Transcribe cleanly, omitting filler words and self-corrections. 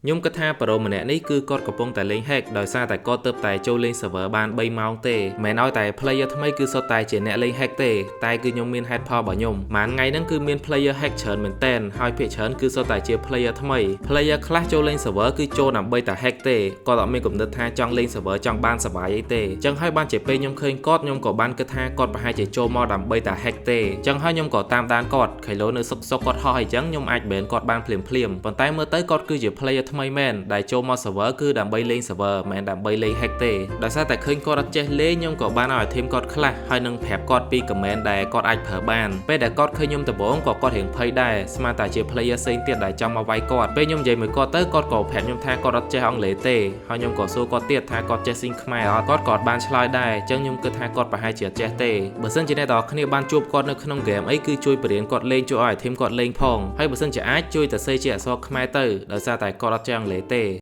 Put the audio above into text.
ខ្ញុំគិតថាប្រូម្នាក់នេះគឺគាត់កំពុងតែលេង hack ដោយសារតែគាត់ទើបតែចូលលេង server បាន3ម៉ោងទេមិនមែនឲ្យតែ player ថ្មីគឺសុទ្ធតែជាអ្នកលេង hack ទេតែគឺខ្ញុំមានហេតុផលរបស់ខ្ញុំមួយថ្ងៃហ្នឹងគឺមាន player hack ច្រើនមែនទែនហើយភាគច្រើនគឺសុទ្ធតែជា player ថ្មី player ខ្លះចូលលេង server គឺចូលដើម្បីតែ hack ទេគាត់អត់មានគំនិតថាចង់លេង server ចង់បានសប្បាយអីទេអញ្ចឹងហើយបានជាពេលខ្ញុំឃើញគាត់ខ្ញុំក៏បានគិតថាគាត់ប្រហែលជាចូលមកដើម្បីតែ hack ទេអញ្ចឹងហើយខ្ញុំក៏តាមដានគាត់ខៃឡូនៅសុកសុកគាត់ហោះអីចឹងខ្ញុំអាច ban គាត់បានភ្លាមភ្លាមប៉ុន្តែមើលទៅគាត់គឺជា player ថ្មីមែនដែលចូលមក server គឺដើម្បីលេង server មិនមែនដើម្បីលេង hack ទេដោយសារតែឃើញគាត់អត់ចេះលេងខ្ញុំក៏បានឲ្យ team គាត់ខ្លះហើយនឹងប្រាប់គាត់ពី command ដែលគាត់អាចប្រើបានពេលដែលគាត់ឃើញខ្ញុំដំបូងក៏គាត់រៀងភ័យដែរស្មានតែជា player ផ្សេងទៀតដែលចង់មកវាយគាត់ពេលខ្ញុំនិយាយមួយគាត់ទៅគាត់ក៏ប្រាប់ខ្ញុំថាគាត់អត់ចេះអង់គ្លេសទេហើយខ្ញុំក៏សួរគាត់ទៀតថាគាត់ចេះស៊ីងខ្មែរអត់គាត់ក៏អត់បានឆ្លើយដែរអញ្ចឹងខ្ញុំគិតថាគាត់ប្រហែលជាអត់ចេះទេបើសិនជាអ្នកទាំងអស់គ្នាបានជួបគាត់នៅក្នុង game អីគឺជួយបរៀនគាត់លេងជួយឲ្យ team គាត់លេងផងហើយបើសិនជាអាចជួយតែសេជាអក្សរខ្មែរទៅដោយសារតែគាត់អត់ចេះអង់គ្លេសទេ។